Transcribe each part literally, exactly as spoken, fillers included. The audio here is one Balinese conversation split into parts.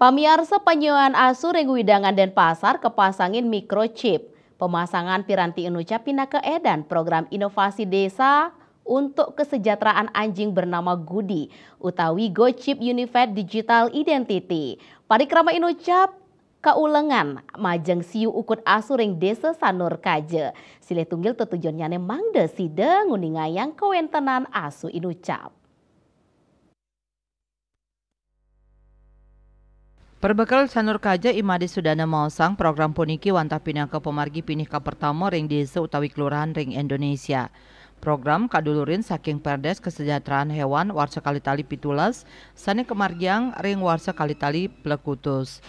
Pamiarsa, panyuan asu ring wewidangan Denpasar kapasangin microchip. Pamasangan piranti inucap pinaka edan program inovasi desa untuk kesejahteraan anjing bernama Gudi utawi GoChip Unified Digital Identity. Parikrama inucap kaulengan majeng siu ukut asu ring Desa Sanur Kaja. Silih tunggil tetujonnyane mangda sida nguningayang kawentenan asu inucap. Perbekel Sanur Kaja I Made Sudana maosang program puniki wantah pinaka pamargi pinih kapertama ring desa utawi kelurahan ring Indonesia. Program kadulurin saking Perdes Kesejahteraan Hewan warsa kalih tali pitulas sane kamargiang ring warsa kalih tali plekutus.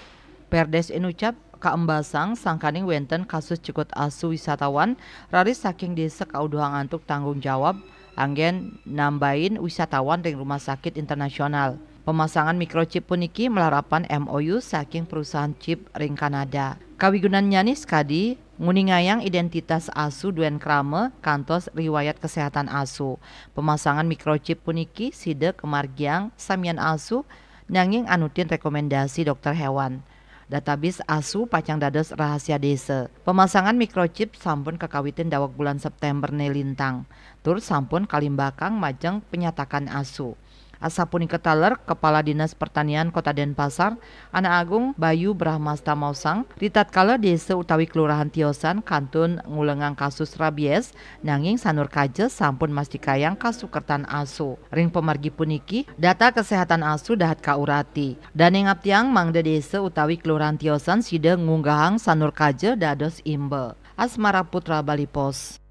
Perdes inucap kaembasang sangkaning wenten kasus cekut asu wisatawan raris saking desa kauduhang antuk tanggung jawab anggen nambain wisatawan ring rumah sakit internasional. Pemasangan microchip puniki malarapan M O U saking perusahaan chip ring Kanada. Kawigunannyane sakadi nguningayang identitas asu duen krama kantos riwayat kesehatan asu. Pemasangan microchip puniki sida kamargiang samian asu nanging anutin rekomendasi dokter hewan. Database asu pacang dados rahasia desa. Pemasangan microchip sampun kakawitin daweg bulan September ne lintang, tur sampun kalimbakang majeng penyatakan asu. Asapunika taler, Kepala Dinas Pertanian Kota Denpasar, Anak Agung Bayu Brahmasta maosang, ritatkala desa utawi kelurahan tiosan kantun ngulengang kasus rabies, nanging Sanur Kaja sampun mastikayang kasukertan asu. Ring pamargi puniki, data kesehatan asu dahat kaurati. Dane ngaptiang mangda desa utawi kelurahan tiosan sida ngunggahang Sanur Kaja dados imba. Asmara Putra, Bali Post.